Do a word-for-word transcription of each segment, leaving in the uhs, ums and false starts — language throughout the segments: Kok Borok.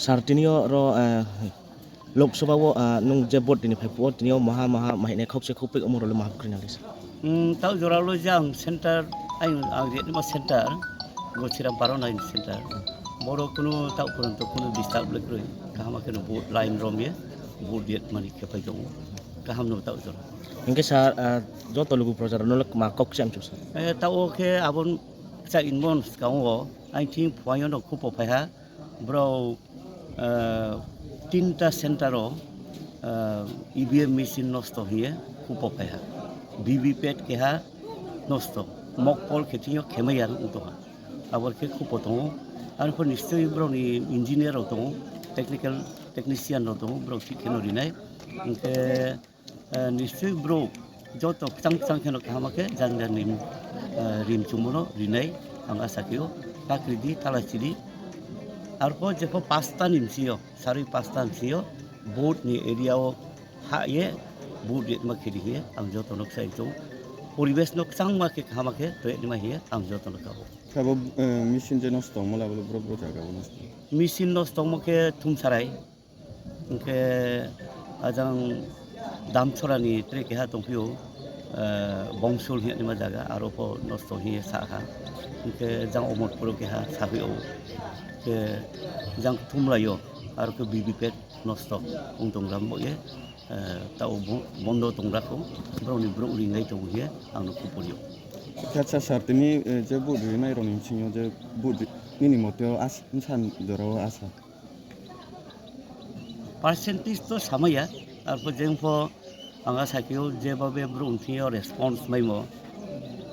Sir, tini o ro, eh, Lok Sabha o, ah, nwng je vote tini phai phuru, tini o maha maha mahainai khokse khopik omo rwle maha kwrwi nang khe sir. Hmm, tao jora lo je ang center, ang, ang je ma center, Gosiram Paro nai center. Boro kuno tao phuran to kuno disturb le kwrwi. Kaham khe no vote line rom ye, vote yet mani khe phai tongo. Kaham no tao jora. Hingke sir, ah, joto lugu projar no lek ma kok se amchuk sir. Eh, tao khe abon cha inmon skang o, ang thing phuayo no khupo phai ha. Bro, ah, tinta center o, ah, E V M machine nosto hiye khupo phai ha. V V P A T keha nosto, mokpol khe thing yo khemai ya wng tong ha. Abor khe khupo tongo. Arpho nischoi bro ni engineer rok tongo, technical technician rok tongo, bro thik kheno rinai. Hingke Eh, nischoi bro joto kwchang kwchang kheno kaham khe jang jang ni, eh, rim chumano rinai ang asa khe o. Takri di, tala chidi. Arpho jepho pasta ni msio, sarui pasta msio, vote ni area o ha ye, vote ye ma khedi ye, ang joto nok sai chung. Poribesh nok chang ma khe kaham khe, to ye ma ye, ang joto nok kabo. Kabo, eh, machine je nosto, mola bolo bro bro jaga bo nosto. Machine nosto mo khe thum sarai. Hingke ajang Damchorani tre keha tongphio, eh, Bongsul hinma jaga, aro pho nosto hiye saha. Hingke jang Omorpuro keha saphio. Hingke jang Thumlaio, aro khe V V P A T nosto wng tong ram bo ye, eh, tao bo-, bondo tong rakho, borokni borok ringai tongo hiye, ang no khupurio. Khatsa sir, tini, eh, je vote rinai rokni bisingo je vote ri-, nini moteo as-, bwsa ni jorao asa? Percentage to samaya, arpho jengpho ang a sakio jebabe borok thio response maimo,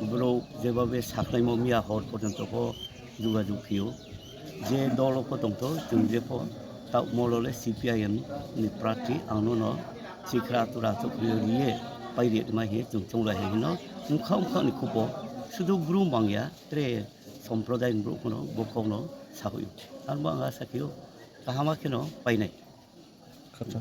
borok jebabe saklaimo miya hor porjonto pho jugajug phio, je dolo pho tongtho, chwng jepho tao molole C P I M ni prarthi ang nono sikra tura chukriyo riye pai ri ma hiye chwng chonglai hino wngkha wngkha ni khupo sudu brum bangya tre somprodai ni borok phano bo kokno sahoio. Arbo ang a sakio kahama kheno painai. Khatsa.